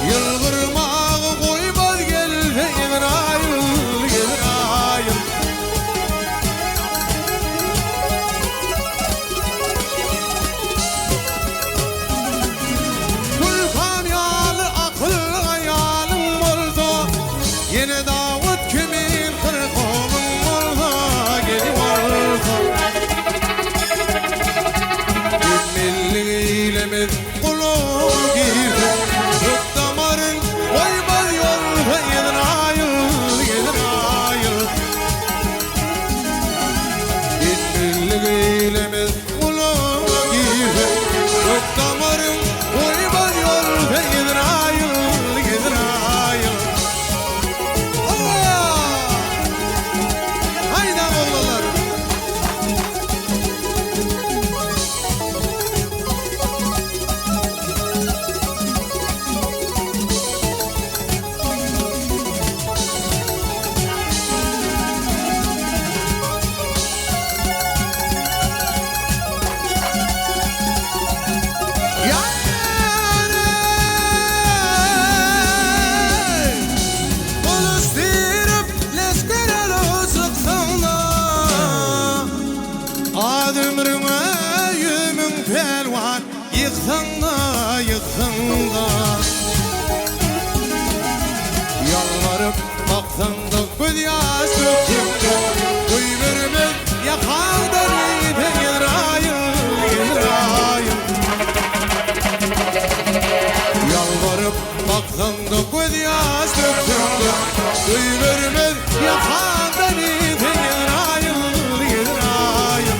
Ýylgyrmagy goýmaz gelse Ezraýyl, Ezraýyl. Gülhan ýaly akylly aýalyň bolsa, Ýene Dawut kimin kyrkowyň bolsa, Gelin bolsa. Bilmeli eýlemez gulaga girse, Kök damaryn goýmaz ýolsa Ezraýyl, Ezraýyl. Bilmeli eýlemez gulaga girse, Kök damaryn goýmaz ýolsa Ezraýyl, Ezraýyl. Hawa! Haýda oglanlar! Ýar-eý! Gylyç syryp, leşger ele çyksaň-da, Az ömrüňe ýüzmüň pälwan ýyksaň-da, ýyksaň-da. Ýalbaryp baksaň-da, gözýaş dökseň-de, Goýbermez ýakaňdan eýse Ezraýyl, Ezraýyl. Ýalbaryp baksaň-da, gözýaş dökseň-de, Goýbermez ýakaňdan eýse Ezraýyl, Ezraýyl.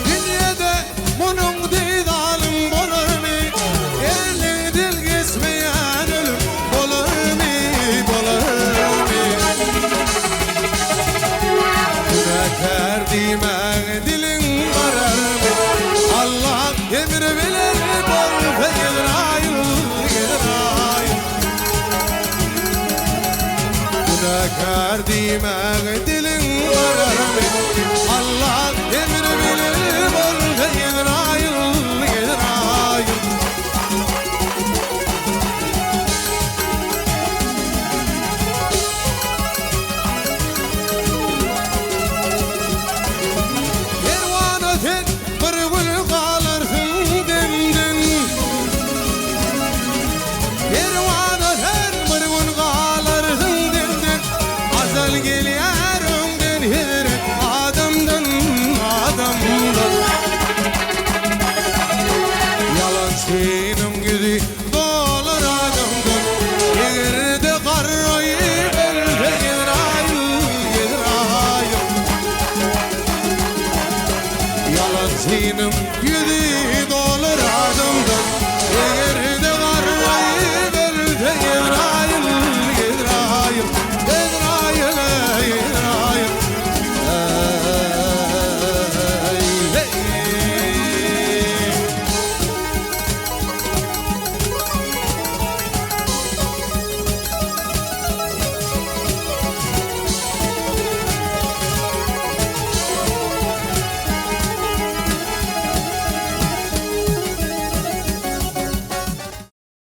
Dünýede munuň deý zalym bolarmy? Elden dil geçmeýän ölüm bolarmy, bolarmy? Günäkär diýmäge diliň bararmy? Allaň emri bilen bolsa Ezraýyl, Ezraýyl. Günäkär diýmäge diliň bararmy? Allaň.